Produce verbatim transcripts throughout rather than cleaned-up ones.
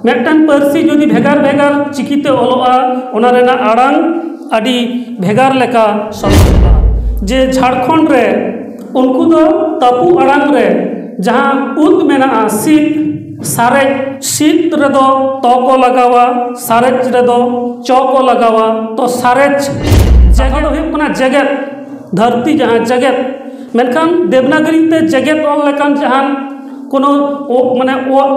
ᱢᱤᱫᱴᱟᱝ ᱯᱟᱹᱨᱥᱤ ᱡᱩᱫᱤ ᱵᱷᱮᱜᱟᱨ ᱵᱷᱮᱜᱟᱨ ᱪᱤᱠᱤᱛᱮ ᱚᱞᱚᱜᱼᱟ, ᱚᱱᱟ ᱨᱮᱱᱟᱜ ᱟᱲᱟᱝ ᱟᱹᱰᱤ ᱵᱷᱮᱜᱟᱨ ᱞᱮᱠᱟ ᱥᱚᱫᱚᱨᱚᱜᱼᱟ᱾ ᱡᱮ ᱡᱷᱟᱲᱠᱷᱚᱸᱰ ᱨᱮ ᱩᱱᱠᱩ ᱫᱚ ᱛᱟᱹᱯᱩ ᱟᱲᱟᱝ ᱨᱮ ᱡᱟᱦᱟᱸ ᱩᱫ ᱢᱮᱱᱟᱜᱼᱟ, ᱥᱤᱫ, ᱥᱟᱨᱮᱡ, ᱥᱤᱫ ᱨᱮᱫᱚ ᱛᱚ ᱠᱚ ᱞᱟᱜᱟᱣᱟ, ᱥᱟᱨᱮᱡ ᱨᱮᱫᱚ ᱪᱚ ᱠᱚ ᱞᱟᱜᱟᱣᱟ᱾ ᱛᱚ ᱥᱟᱨᱮᱡ ᱡᱟᱭᱜᱟ ᱫᱚ ᱦᱩᱭᱩᱜ ᱠᱟᱱᱟ ᱡᱮᱜᱮᱛ, ᱫᱷᱟᱹᱨᱛᱤ ᱡᱟᱦᱟᱸ ᱡᱮᱜᱮᱛ᱾ ᱢᱮᱱᱠᱷᱟᱱ ᱫᱮᱵᱽᱱᱟᱜᱚᱨᱤ ᱛᱮ ᱡᱮᱜᱮᱛ ᱚᱞ ᱞᱮᱠᱟᱱ ᱡᱟᱦᱟᱱ ᱠᱳᱱᱳ ᱚ-, ᱢᱟᱱᱮ ᱚ-,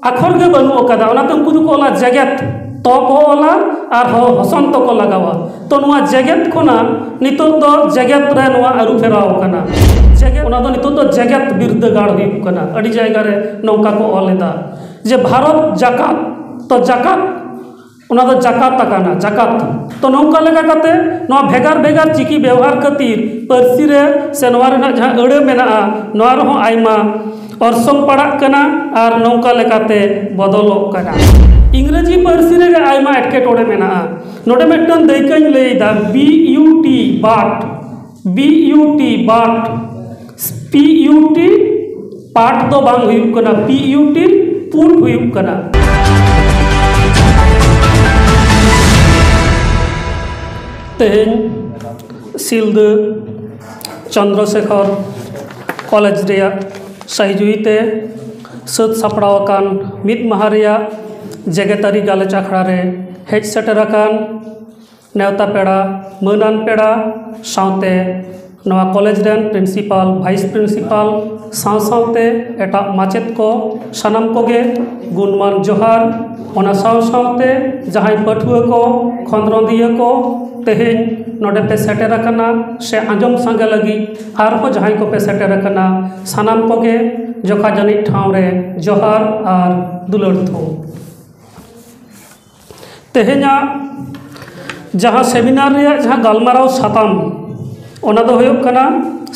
ᱟᱠᱷᱚᱨ ᱜᱮ ᱵᱟᱹᱱᱩᱜ ᱟᱠᱟᱫᱟ, ᱚᱱᱟᱛᱮ ᱩᱱᱠᱩ ᱫᱚᱠᱚ ᱚᱞᱟ ᱡᱮᱜᱮᱛ, ᱛᱚ ᱠᱚ ᱚᱞᱟ ᱟᱨ ᱦᱚ-, ᱦᱚᱥᱚᱱᱛᱚ ᱠᱚ ᱞᱟᱜᱟᱣᱟ᱾ ᱛᱚ ᱱᱚᱣᱟ ᱡᱮᱜᱮᱛ ᱠᱷᱚᱱᱟᱜ ᱱᱤᱛᱚᱜ ᱫᱚ ᱡᱮᱜᱮᱛ ᱨᱮ ᱱᱚᱣᱟ ᱟᱹᱨᱩ ᱯᱷᱮᱨᱟᱣ ᱟᱠᱟᱱᱟ᱾ ᱡᱮᱜᱮᱛ, ᱚᱱᱟ ᱫᱚ ᱱᱤᱛᱚᱜ ᱫᱚ ᱡᱮᱜᱮᱛ ᱵᱤᱨᱫᱟᱹᱜᱟᱲ ᱦᱩᱭᱩᱜ ᱠᱟᱱᱟ᱾ ᱟᱹᱰᱤ ᱡᱟᱭᱜᱟ ᱨᱮ ᱱᱚᱝᱠᱟ ᱠᱚ ᱚᱞ ᱮᱫᱟ ᱡᱮ ᱵᱷᱟᱨᱚᱛ ᱡᱟᱠᱟᱛ, ᱛᱚ ᱡᱟᱠᱟᱛ, ᱚᱱᱟ ᱫᱚ ᱡᱟᱠᱟᱛ ᱟᱠᱟᱱᱟ, ᱡᱟᱠᱟᱛ᱾ ᱛᱚ ᱱᱚᱝᱠᱟ ᱞᱮᱠᱟ ᱠᱟᱛᱮ ᱱᱚᱣᱟ ᱵᱷᱮᱜᱟᱨ ᱵᱷᱮᱜᱟᱨ ᱪᱤᱠᱤ ᱵᱮᱣᱦᱟᱨ ᱠᱷᱟᱹᱛᱤᱨ ᱯᱟᱹᱨᱥᱤ ᱨᱮ ᱥᱮ ᱱᱚᱣᱟ ᱨᱮᱱᱟᱜ ᱡᱟᱦᱟᱸ ᱟᱹᱲᱟᱹ ᱢᱮᱱᱟᱜᱼᱟ, ᱱᱚᱣᱟ ᱨᱮᱦᱚᱸ ᱟᱭᱢᱟ ᱚᱨᱥᱚᱝ ᱯᱟᱲᱟᱜ ᱠᱟᱱᱟ ᱟᱨ ᱱᱚᱝᱠᱟ ᱞᱮᱠᱟᱛᱮ ᱵᱚᱫᱚᱞᱚᱜ ᱠᱟᱱᱟ᱾ ᱤᱝᱨᱮᱡᱤ ᱯᱟᱹᱨᱥᱤ ᱨᱮᱜᱮ ᱟᱭᱢᱟ ᱮᱴᱠᱮᱴᱚᱬᱮ ᱢᱮᱱᱟᱜᱼᱟ᱾ ᱱᱚᱰᱮ ᱢᱤᱫᱴᱟᱝ ᱫᱟᱹᱭᱠᱟᱹᱧ ᱞᱟᱹᱭᱫᱟ, B U T, but, B U T, but, P U T, ᱯᱟᱴ ᱫᱚ ᱵᱟᱝ ᱦᱩᱭᱩᱜ ᱠᱟᱱᱟ, P U T, ᱯᱩᱴ ᱦᱩᱭᱩᱜ ᱠᱟᱱᱟ᱾ ᱛᱮᱦᱮᱧ ᱥᱤᱞᱫᱟᱹ ᱪᱚᱱᱫᱨᱚᱥᱮᱠᱷᱚᱨ ᱠᱚᱞᱮᱡᱽ ᱨᱮᱭᱟᱜ ᱥᱟᱹᱦᱤᱡᱩᱦᱤ ᱛᱮ ᱥᱟᱹᱛ ᱥᱟᱯᱲᱟᱣ ᱟᱠᱟᱱ ᱢᱤᱫ ᱢᱟᱦᱟ ᱨᱮᱭᱟᱜ ᱡᱮᱜᱮᱛᱟᱹᱨᱤ ᱜᱟᱞᱚᱪ ᱟᱠᱷᱲᱟ ᱨᱮ ᱦᱮᱡ ᱥᱮᱴᱮᱨ ᱟᱠᱟᱱ ᱱᱮᱣᱛᱟ ᱯᱮᱲᱟ, ᱢᱟᱹᱱᱟᱱ ᱯᱮᱲᱟ ᱥᱟᱶᱛᱮ ᱱᱚᱣᱟ ᱠᱚᱞᱮᱡᱽ ᱨᱮᱱ ᱯᱨᱤᱱᱥᱤᱯᱟᱞ, ᱵᱷᱟᱭᱤᱥ ᱯᱨᱤᱱᱥᱤᱯᱟᱞ ᱥᱟᱶ ᱥᱟᱶᱛᱮ ᱮᱴᱟᱜ ᱢᱟᱪᱮᱫ ᱠᱚ, ᱥᱟᱱᱟᱢ ᱠᱚᱜᱮ ᱜᱩᱱᱢᱟᱱ ᱡᱚᱦᱟᱨ᱾ ᱚᱱᱟ ᱥᱟᱶ ᱥᱟᱶᱛᱮ ᱡᱟᱦᱟᱸᱭ ᱯᱟᱹᱴᱷᱩᱣᱟᱹ ᱠᱚ, ᱠᱷᱚᱸᱫᱽᱨᱚᱸᱫᱤᱭᱟᱹ ᱠᱚ, ᱛᱮᱦᱮᱧ ᱱᱚᱰᱮ ᱯᱮ ᱥᱮᱴᱮᱨ ᱟᱠᱟᱱᱟ ᱥᱮ ᱟᱸᱡᱚᱢ ᱥᱟᱸᱜᱮ ᱞᱟᱹᱜᱤᱫ ᱟᱨᱦᱚᱸ ᱡᱟᱦᱟᱸᱭ ᱠᱚᱯᱮ ᱥᱮᱴᱮᱨ ᱟᱠᱟᱱᱟ, ᱥᱟᱱᱟᱢ ᱠᱚᱜᱮ ᱡᱚᱠᱷᱟ ᱡᱟᱹᱱᱤᱡ ᱴᱷᱟᱶ ᱨᱮ ᱡᱚᱦᱟᱨ ᱟᱨ ᱫᱩᱞᱟᱹᱲ ᱛᱷᱩᱢ᱾ ᱛᱮᱦᱮᱧᱟᱜ ᱡᱟᱦᱟᱸ ᱥᱮᱢᱤᱱᱟᱨ ᱨᱮᱭᱟᱜ ᱡᱟᱦᱟᱸ ᱜᱟᱞᱢᱟᱨᱟᱣ ᱥᱟᱛᱟᱢ, ᱚᱱᱟ ᱫᱚ ᱦᱩᱭᱩᱜ ᱠᱟᱱᱟ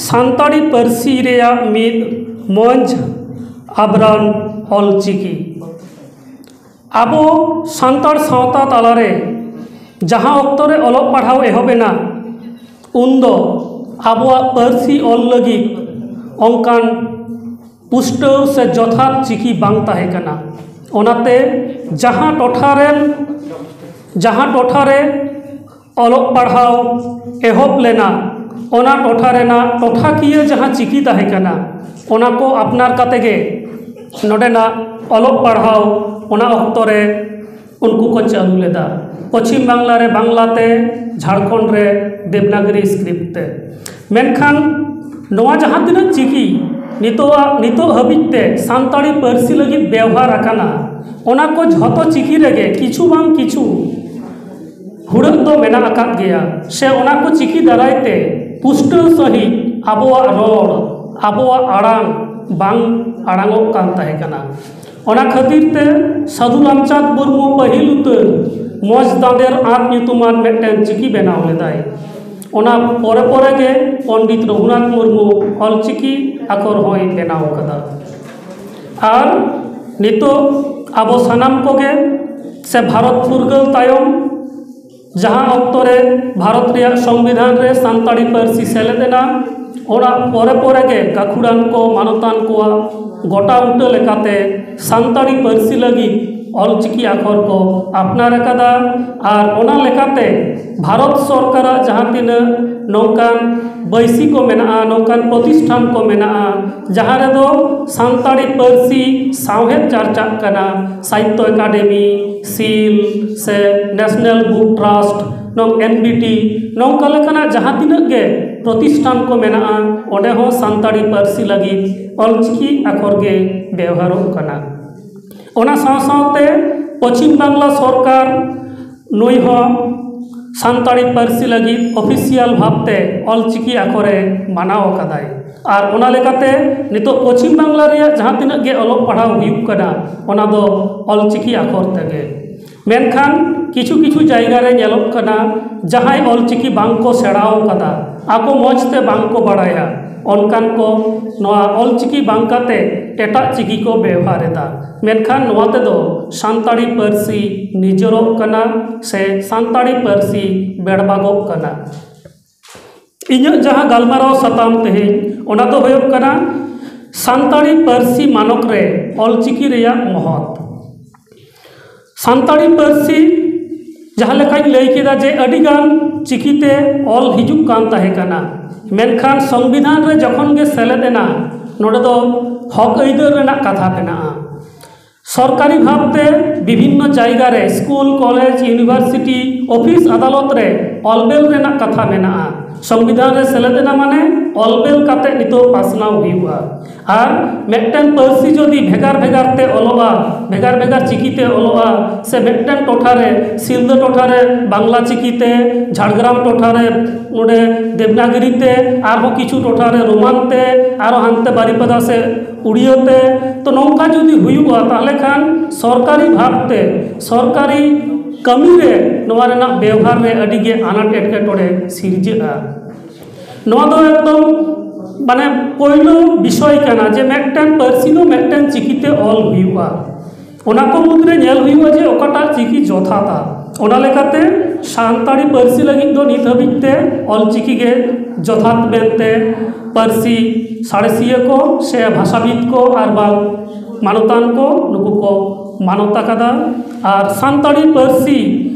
ᱥᱟᱱᱛᱟᱲᱤ ᱯᱟᱹᱨᱥᱤ ᱨᱮᱭᱟᱜ ᱢᱤᱫ ᱢᱚᱸᱡᱽ ᱟᱵᱨᱟᱱ ᱚᱞ ᱪᱤᱠᱤ᱾ ᱟᱵᱚ ᱥᱟᱱᱛᱟᱲ ᱥᱟᱶᱛᱟ ᱛᱟᱞᱟᱨᱮ ᱡᱟᱦᱟᱸ ᱚᱠᱛᱚ ᱨᱮ ᱚᱞᱚᱜ ᱯᱟᱲᱦᱟᱣ ᱮᱦᱚᱵ ᱮᱱᱟ, ᱩᱱᱫᱚ ᱟᱵᱚᱣᱟᱜ ᱯᱟᱹᱨᱥᱤ ᱚᱞ ᱞᱟᱹᱜᱤᱫ ᱚᱱᱠᱟᱱ ᱯᱩᱥᱴᱟᱹᱣ ᱥᱮ ᱡᱚᱛᱷᱟᱛ ᱪᱤᱠᱤ ᱵᱟᱝ ᱛᱟᱦᱮᱸ ᱠᱟᱱᱟ᱾ ᱚᱱᱟᱛᱮ ᱡᱟᱦᱟᱸ ᱴᱚᱴᱷᱟ ᱨᱮᱱ ᱡᱟᱦᱟᱸ ᱴᱚᱴᱷᱟ ᱨᱮ ᱚᱞᱚᱜ ᱯᱟᱲᱦᱟᱣ ᱮᱦᱚᱵ ᱞᱮᱱᱟ, ᱚᱱᱟ ᱴᱚᱴᱷᱟ ᱨᱮᱱᱟᱜ ᱴᱚᱴᱷᱟᱠᱤᱭᱟᱹ ᱡᱟᱦᱟᱸ ᱪᱤᱠᱤ ᱛᱟᱦᱮᱸ ᱠᱟᱱᱟ, ᱚᱱᱟ ᱠᱚ ᱟᱯᱱᱟᱨ ᱠᱟᱛᱮ ᱜᱮ ᱱᱚᱰᱮᱱᱟᱜ ᱚᱞᱚᱜ ᱯᱟᱲᱦᱟᱣ ᱚᱱᱟ ᱚᱠᱛᱚ ᱨᱮ ᱩᱱᱠᱩ ᱠᱚ ᱪᱟᱹᱞᱩ ᱞᱮᱫᱟ᱾ ᱯᱚᱪᱷᱤᱢ ᱵᱟᱝᱞᱟ ᱨᱮ ᱵᱟᱝᱞᱟ ᱛᱮ, ᱡᱷᱟᱲᱠᱷᱚᱸᱰ ᱨᱮ ᱫᱮᱵᱽᱱᱟᱜᱽᱨᱤ script ᱛᱮ᱾ ᱢᱮᱱᱠᱷᱟᱱ ᱱᱚᱣᱟ ᱡᱟᱦᱟᱸ ᱛᱤᱱᱟᱹᱜ ᱪᱤᱠᱤ ᱱᱤᱛᱚᱜ ᱱᱤᱛᱚᱜ ᱦᱟᱹᱵᱤᱡ ᱛᱮ ᱥᱟᱱᱛᱟᱲᱤ ᱯᱟᱹᱨᱥᱤ ᱞᱟᱹᱜᱤᱫ ᱵᱮᱣᱦᱟᱨ ᱟᱠᱟᱱᱟ, ᱚᱱᱟ ᱠᱚ ᱡᱷᱚᱛᱚ ᱪᱤᱠᱤ ᱨᱮᱜᱮ ᱠᱤᱪᱷᱩ ᱵᱟᱝ ᱠᱤᱪᱷᱩ ᱦᱩᱲᱟᱹᱜ ᱫᱚ ᱢᱮᱱᱟᱜ ᱟᱠᱟᱫ ᱜᱮᱭᱟ, ᱥᱮ ᱚᱱᱟ ᱠᱚ ᱪᱤᱠᱤ ᱫᱟᱨᱟᱭ ᱛᱮ ᱯᱩᱥᱴᱟᱹᱣ ᱥᱟᱺᱦᱤᱡ ᱟᱵᱚᱣᱟᱜ ᱨᱚᱲ, ᱟᱵᱚᱣᱟᱜ ᱟᱲᱟᱝ ᱵᱟᱝ ᱟᱲᱟᱝᱚᱜ ᱠᱟᱱ ᱛᱟᱦᱮᱸ ᱠᱟᱱᱟ᱾ ᱚᱱᱟ ᱠᱷᱟᱹᱛᱤᱨ ᱛᱮ ᱥᱟᱹᱫᱷᱩ ᱨᱟᱢᱪᱟᱸᱫᱽ ᱢᱩᱨᱢᱩ ᱯᱟᱹᱦᱤᱞ ᱩᱛᱟᱹᱨ ᱢᱚᱡᱽ ᱫᱟᱸᱫᱮᱨ ᱟᱸᱠ ᱧᱩᱛᱩᱢᱟᱱ ᱢᱤᱫᱴᱮᱱ ᱪᱤᱠᱤ ᱵᱮᱱᱟᱣ ᱞᱮᱫᱟᱭ᱾ ᱚᱱᱟ ᱯᱚᱨᱮ ᱯᱚᱨᱮ ᱜᱮ ᱯᱚᱱᱰᱤᱛ ᱨᱚᱜᱷᱩᱱᱟᱛᱷ ᱢᱩᱨᱢᱩ ᱚᱞᱪᱤᱠᱤ ᱟᱠᱷᱚᱨ ᱦᱚᱸᱭ ᱵᱮᱱᱟᱣ ᱟᱠᱟᱫᱟ᱾ ᱟᱨ ᱱᱤᱛᱚᱜ ᱟᱵᱚ ᱥᱟᱱᱟᱢ ᱠᱚᱜᱮ ᱥᱮ ᱵᱷᱟᱨᱚᱛ ᱯᱷᱩᱨᱜᱟᱹᱞ ᱛᱟᱭᱚᱢ ᱡᱟᱦᱟᱸ ᱚᱠᱛᱚ ᱨᱮ ᱵᱷᱟᱨᱚᱛ ᱨᱮᱭᱟᱜ ᱥᱚᱝᱵᱤᱫᱷᱟᱱ ᱨᱮ ᱥᱟᱱᱛᱟᱲᱤ ᱯᱟᱹᱨᱥᱤ ᱥᱮᱞᱮᱫ ᱮᱱᱟ, ᱚᱱᱟ ᱯᱚᱨᱮ ᱯᱚᱨᱮ ᱜᱮ ᱜᱟᱹᱠᱷᱩᱲᱟᱱ ᱠᱚ ᱢᱟᱱᱚᱛᱟᱱ ᱠᱚᱣᱟᱜ ᱜᱚᱴᱟ ᱩᱴᱟᱹ ᱞᱮᱠᱟᱛᱮ ᱥᱟᱱᱛᱟᱲᱤ ᱯᱟᱹᱨᱥᱤ ᱞᱟᱹᱜᱤᱫ ᱚᱞᱪᱤᱠᱤ ᱟᱠᱷᱚᱨ ᱠᱚ ᱟᱯᱱᱟᱨ ᱟᱠᱟᱫᱟ᱾ ᱟᱨ ᱚᱱᱟ ᱞᱮᱠᱟᱛᱮ ᱵᱷᱟᱨᱚᱛ ᱥᱚᱨᱠᱟᱨᱟᱜ ᱡᱟᱦᱟᱸ ᱛᱤᱱᱟᱹᱜ ᱱᱚᱝᱠᱟᱱ ᱵᱟᱹᱭᱥᱤ ᱠᱚ ᱢᱮᱱᱟᱜᱼᱟ, ᱱᱚᱝᱠᱟᱱ ᱯᱨᱚᱛᱤᱥᱴᱷᱟᱱ ᱠᱚ ᱢᱮᱱᱟᱜᱼᱟ, ᱡᱟᱦᱟᱸ ᱨᱮᱫᱚ ᱥᱟᱱᱛᱟᱲᱤ ᱯᱟᱹᱨᱥᱤ ᱥᱟᱶᱦᱮᱫ ᱪᱟᱨᱪᱟᱜ ᱠᱟᱱᱟ, ᱥᱟᱦᱤᱛᱛᱚ ᱮᱠᱟᱰᱮᱢᱤ, ᱥᱤᱞ ᱥᱮ ᱱᱮᱥᱱᱟᱞ ᱵᱩᱠ ᱴᱨᱟᱥᱴ, ᱱᱚᱝ NBT, ᱱᱚᱝᱠᱟ ᱞᱮᱠᱟᱱᱟᱜ ᱡᱟᱦᱟᱸ ᱛᱤᱱᱟᱹᱜ ᱜᱮ ᱯᱨᱚᱛᱤᱥᱴᱷᱟᱱ ᱠᱚ ᱢᱮᱱᱟᱜᱼᱟ, ᱚᱸᱰᱮ ᱦᱚᱸ ᱥᱟᱱᱛᱟᱲᱤ ᱯᱟᱹᱨᱥᱤ ᱞᱟᱹᱜᱤᱫ ᱚᱞᱪᱤᱠᱤ ᱟᱠᱷᱚᱨ ᱜᱮ ᱵᱮᱣᱦᱟᱨᱚᱜ ᱠᱟᱱᱟ᱾ ᱚᱱᱟ ᱥᱟᱶ ᱥᱟᱶᱛᱮ ᱯᱚᱪᱷᱤᱢ ᱵᱟᱝᱞᱟ ᱥᱚᱨᱠᱟᱨ ᱱᱩᱭ ᱦᱚᱸ ᱥᱟᱱᱛᱟᱲᱤ ᱯᱟᱹᱨᱥᱤ ᱞᱟᱹᱜᱤᱫ ᱚᱯᱷᱤᱥᱤᱭᱟᱞ ᱵᱷᱟᱵᱽᱛᱮ ᱚᱞᱪᱤᱠᱤ ᱟᱠᱷᱚᱨᱮ ᱢᱟᱱᱟᱣ ᱟᱠᱟᱫᱟᱭ᱾ ᱟᱨ ᱚᱱᱟ ᱞᱮᱠᱟᱛᱮ ᱱᱤᱛᱚᱜ ᱯᱚᱪᱷᱤᱢ ᱵᱟᱝᱞᱟ ᱨᱮᱭᱟᱜ ᱡᱟᱦᱟᱸ ᱛᱤᱱᱟᱹᱜ ᱜᱮ ᱚᱞᱚᱜ ᱯᱟᱲᱦᱟᱣ ᱦᱩᱭᱩᱜ ᱠᱟᱱᱟ, ᱚᱱᱟ ᱫᱚ ᱚᱞᱪᱤᱠᱤ ᱟᱠᱷᱚᱨ ᱛᱮᱜᱮ᱾ ᱢᱮᱱᱠᱷᱟᱱ ᱠᱤᱪᱷᱩ ᱠᱤᱪᱷᱩ ᱡᱟᱭᱜᱟ ᱨᱮ ᱧᱮᱞᱚᱜ ᱠᱟᱱᱟ, ᱡᱟᱦᱟᱸᱭ ᱚᱞᱪᱤᱠᱤ ᱵᱟᱝ ᱠᱚ ᱥᱮᱬᱟᱣ ᱠᱟᱫᱟ, ᱟᱠᱚ ᱢᱚᱡᱽ ᱛᱮ ᱵᱟᱝ ᱠᱚ ᱵᱟᱲᱟᱭᱟ, ᱚᱱᱠᱟᱱ ᱠᱚ ᱱᱚᱣᱟ ᱚᱞᱪᱤᱠᱤ ᱵᱟᱝ ᱠᱟᱛᱮ ᱮᱴᱟᱜ ᱪᱤᱠᱤ ᱠᱚ ᱵᱮᱣᱦᱟᱨ ᱮᱫᱟ᱾ ᱢᱮᱱᱠᱷᱟᱱ ᱱᱚᱣᱟ ᱛᱮᱫᱚ ᱥᱟᱱᱛᱟᱲᱤ ᱯᱟᱹᱨᱥᱤ ᱱᱤᱡᱚᱨᱚᱜ ᱠᱟᱱᱟ ᱥᱮ ᱥᱟᱱᱛᱟᱲᱤ ᱯᱟᱹᱨᱥᱤ ᱵᱮᱲᱵᱟᱜᱚᱜ ᱠᱟᱱᱟ᱾ ᱤᱧᱟᱹᱜ ᱡᱟᱦᱟᱸ ᱜᱟᱞᱢᱟᱨᱟᱣ ᱥᱟᱛᱟᱢ ᱛᱮᱦᱮᱧ, ᱚᱱᱟ ᱫᱚ ᱦᱩᱭᱩᱜ ᱠᱟᱱᱟ ᱥᱟᱱᱛᱟᱲᱤ ᱯᱟᱹᱨᱥᱤ ᱢᱟᱱᱚᱠ ᱨᱮ ᱚᱞᱪᱤᱠᱤ ᱨᱮᱭᱟᱜ ᱢᱚᱦᱚᱛ᱾ ᱥᱟᱱᱛᱟᱲᱤ ᱯᱟᱹᱨᱥᱤ ᱡᱟᱦᱟᱸ ᱞᱮᱠᱟᱧ ᱞᱟᱹᱭ ᱠᱮᱫᱟ ᱡᱮ ᱟᱹᱰᱤᱜᱟᱱ ᱪᱤᱠᱤᱛᱮ ᱚᱞ ᱦᱤᱡᱩᱜ ᱠᱟᱱ ᱛᱟᱦᱮᱸ ᱠᱟᱱᱟ, ᱢᱮᱱᱠᱷᱟᱱ ᱥᱚᱝᱵᱤᱫᱷᱟᱱ ᱨᱮ ᱡᱚᱠᱷᱚᱱ ᱜᱮ ᱥᱮᱞᱮᱫ ᱮᱱᱟ, ᱱᱚᱰᱮ ᱫᱚ ᱦᱚᱠ ᱟᱹᱭᱫᱟᱹᱨ ᱨᱮᱱᱟᱜ ᱠᱟᱛᱷᱟ ᱢᱮᱱᱟᱜᱼᱟ᱾ ᱥᱚᱨᱠᱟᱨᱤ ᱵᱷᱟᱵᱽᱛᱮ ᱵᱤᱵᱷᱤᱱᱱᱚ ᱡᱟᱭᱜᱟ ᱨᱮ ᱥᱠᱩᱞ, ᱠᱚᱞᱮᱡᱽ, ᱤᱭᱩᱱᱤᱵᱷᱟᱨᱥᱤᱴᱤ, ᱚᱯᱷᱤᱥ, ᱟᱫᱟᱞᱚᱛ ᱨᱮ ᱚᱞᱵᱮᱞ ᱨᱮᱱᱟᱜ ᱠᱟᱛᱷᱟ ᱢᱮᱱᱟᱜᱼᱟ᱾ ᱥᱚᱝᱵᱤᱫᱷᱟᱱ ᱨᱮ ᱥᱮᱞᱮᱫ ᱮᱱᱟ ᱢᱟᱱᱮ ᱚᱞᱵᱮᱞ ᱠᱟᱛᱮ ᱱᱤᱛᱚᱜ ᱯᱟᱥᱱᱟᱣ ᱦᱩᱭᱩᱜᱼᱟ᱾ ᱟᱨ ᱢᱤᱫᱴᱮᱱ ᱯᱟᱹᱨᱥᱤ ᱡᱩᱫᱤ ᱵᱷᱮᱜᱟᱨ ᱵᱷᱮᱜᱟᱨ ᱛᱮ ᱚᱞᱚᱜᱼᱟ, ᱵᱷᱮᱜᱟᱨ ᱵᱷᱮᱜᱟᱨ ᱪᱤᱠᱤᱛᱮ ᱚᱞᱚᱜᱼᱟ, ᱥᱮ ᱢᱤᱫᱴᱮᱱ ᱴᱚᱴᱷᱟ ᱨᱮ, ᱥᱤᱞᱫᱟᱹ ᱴᱚᱴᱷᱟ ᱨᱮ ᱵᱟᱝᱞᱟ ᱪᱤᱠᱤᱛᱮ, ᱡᱷᱟᱲᱜᱨᱟᱢ ᱴᱚᱴᱷᱟ ᱨᱮ ᱱᱚᱰᱮ ᱫᱮᱵᱽᱱᱟᱜᱤᱨᱤ ᱛᱮ, ᱟᱨᱦᱚᱸ ᱠᱤᱪᱷᱩ ᱴᱚᱴᱷᱟ ᱨᱮ ᱨᱳᱢᱟᱱ ᱛᱮ, ᱟᱨᱦᱚᱸ ᱦᱟᱱᱛᱮ ᱵᱟᱨᱤᱯᱟᱫᱟ ᱥᱮ ᱩᱲᱤᱭᱟᱹ ᱛᱮ, ᱛᱚ ᱱᱚᱝᱠᱟ ᱡᱩᱫᱤ ᱦᱩᱭᱩᱜᱼᱟ, ᱛᱟᱦᱚᱞᱮ ᱠᱷᱟᱱ ᱥᱚᱨᱠᱟᱨᱤ ᱵᱷᱟᱵᱽ ᱛᱮ, ᱥᱚᱨᱠᱟᱨᱤ ᱠᱟᱹᱢᱤ ᱨᱮ ᱱᱚᱣᱟ ᱨᱮᱱᱟᱜ ᱵᱮᱣᱦᱟᱨ ᱨᱮ ᱟᱹᱰᱤ ᱜᱮ ᱟᱱᱟᱴ ᱮᱴᱠᱮᱴᱚᱬᱮ ᱥᱤᱨᱡᱟᱹᱜᱼᱟ᱾ ᱱᱚᱣᱟ ᱫᱚ ᱮᱠᱫᱚᱢ ᱢᱟᱱᱮ ᱯᱳᱭᱞᱳ ᱵᱤᱥᱚᱭ ᱠᱟᱱᱟ ᱡᱮ ᱢᱤᱫᱴᱮᱱ ᱯᱟᱹᱨᱥᱤ ᱫᱚ ᱢᱤᱫᱴᱮᱱ ᱪᱤᱠᱤᱛᱮ ᱚᱞ ᱦᱩᱭᱩᱜᱼᱟ᱾ ᱚᱱᱟ ᱠᱚ ᱢᱩᱫᱽᱨᱮ ᱧᱮᱞ ᱦᱩᱭᱩᱜᱼᱟ ᱡᱮ ᱚᱠᱟᱴᱟᱜ ᱪᱤᱠᱤ ᱡᱚᱛᱷᱟᱛᱟ᱾ ᱚᱱᱟ ᱞᱮᱠᱟᱛᱮ ᱥᱟᱱᱛᱟᱲᱤ ᱯᱟᱹᱨᱥᱤ ᱞᱟᱹᱜᱤᱫ ᱫᱚ ᱱᱤᱛ ᱦᱟᱹᱵᱤᱡ ᱛᱮ ᱚᱞᱪᱤᱠᱤ ᱜᱮ ᱡᱚᱛᱷᱟᱛ ᱢᱮᱱᱛᱮ ᱯᱟᱹᱨᱥᱤ ᱥᱟᱬᱮᱥᱤᱭᱟᱹ ᱠᱚ ᱥᱮ ᱵᱷᱟᱥᱟᱵᱤᱫ ᱠᱚ ᱟᱨ ᱵᱟᱝ ᱢᱟᱱᱚᱛᱟᱱ ᱠᱚ ᱱᱩᱠᱩ ᱠᱚ ᱢᱟᱱᱚᱛ ᱟᱠᱟᱫᱟ᱾ ᱟᱨ ᱥᱟᱱᱛᱟᱲᱤ ᱯᱟᱹᱨᱥᱤ